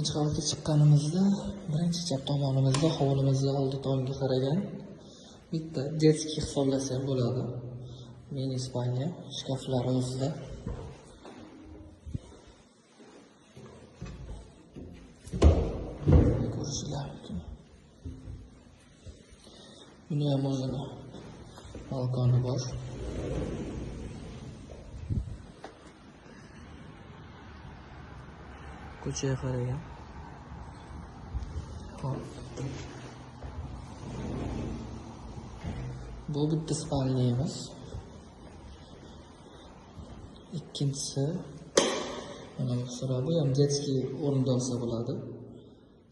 Ikkinchi qavatga chiqqanimizda birinchi chap tomonimizda hovlimizga oldi tomonga qaragan bitta детский hisoblasa ham bo'ladi. Mini spalnya, shkaflari o'zida. Ko'rishinglar mumkin. Buni ham o'zini balkoni bor. Ko'chaga qaragan. Hop. Bu bitta spalnyamiz. Ikkinchisi mana bu sıra, bu ham детский o'rinda olsa bo'ladi.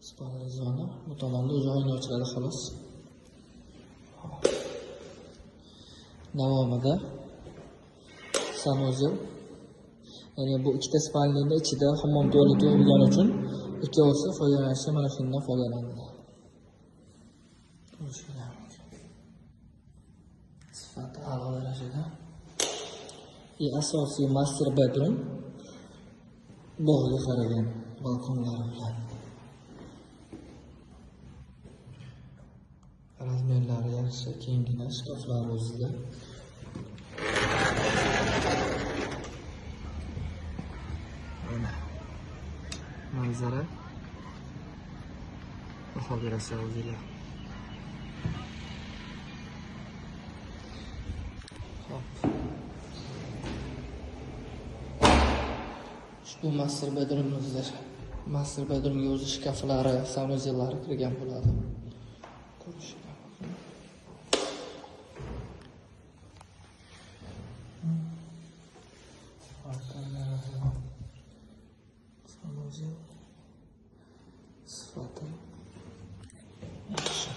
Spalnya zona. Bu tomonda o'zi oyna ochiladi xolos. Davomida sanuzel. Ya'ni bu ikkita spalnining ichida hammom tualeti bo'lgani uchun ikkovsi foydalanishga mana shundan foydalanadi. Sifati a'lo darajada. Asosiy master bedroom bog'ga qaragan balkonlari bilan. Razmerlari yaxshi, kenggina, shkaflar o'zida. Mana manzara. Baho berasizlar o'zinglar. Hop. Ushbu master bedroomimizda master bedroomga o'zi shkaflari, sanuzellari kirgan bo'ladi. Ko'rishinglar mumkin. Sanuzel sifati yaxshi.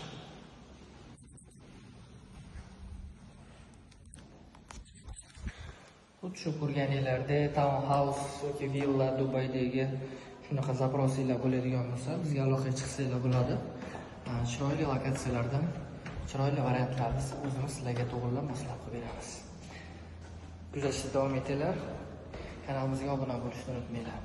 Xuddi shu ko'rganinglarda townhouse yoki villa Dubaydagi shunaqa zaprosinglar bo'ladigan bo'lsa, bizga aloqaga chiqsanglar bo'ladi. Chiroyli lokatsiyalardan chiroyli variantlarni o'zimiz sizlarga to'g'rilab maslahat qilib beramiz. Kuzatishda davom etinglar. Kanalimizga obuna bo'lishni unutmanglar.